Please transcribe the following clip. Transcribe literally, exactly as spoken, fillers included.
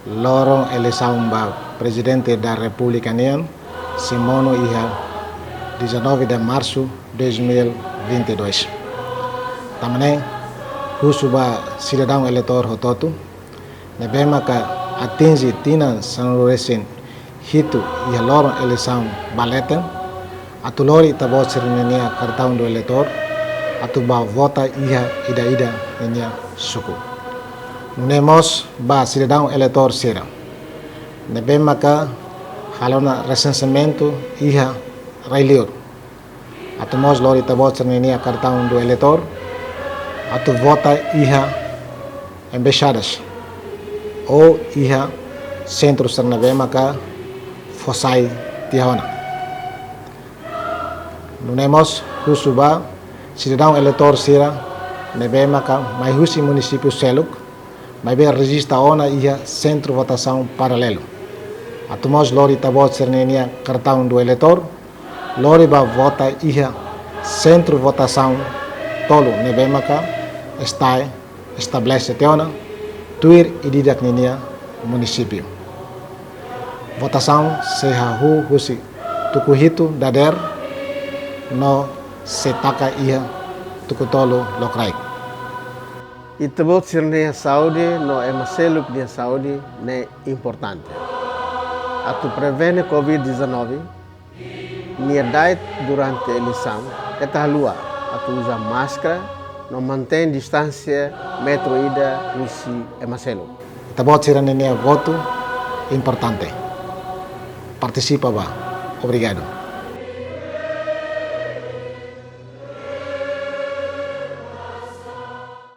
Loron eleisaun ba Prezidente da Repúblika nian sei monu iha dezanove de março dois mil e vinte e dois. Tanba ne'e, husu ba sidadaun eleitór hotu-hotu ne'ebé maka atinje tinan sanulu-resin-hitu iha loron eleisaun ba leten, atu lori ita-boot sira-ninia kartaun do eleitór, atu bá vota iha ida-idak ninia suku. Nune'e mós ba sidadaun eleitór sira ne'ebé maka halo ona resenseamentu iha rai-liur, atu mós lori ita-boot sira-ninia kartaun do eleitór, atu vota iha embaixadas ou iha sentru sira ne'ebé maka fó sai tiha ona. Nune'e mós husu ba sidadaun eleitór sira ne'ebé maka mai husi munisípiu seluk, maibé rejista ona iha sentru votasaun paralelu, atu mós lori ita-boot sira-ninia kartaun do eleitór, lori bá vota iha sentru votasaun tolu ne'ebé maka STAE estabelese tiha ona tuir ida-idak ninia munisípiu. Votasaun sei hahú husi tuku hitu dadeer no sei taka iha tuku tolu lokraik. Ita-boot sira-nia saúde no ema seluk nia saúde ne'e importante. Atu prevene covid dezanove, nia da'et durante eleisaun, keta haluha atu uza máskara no mantein distánsia metru ida husi ema seluk. Ita-boot sira-ninia votu importante. Partisipa bá. Obrigadu.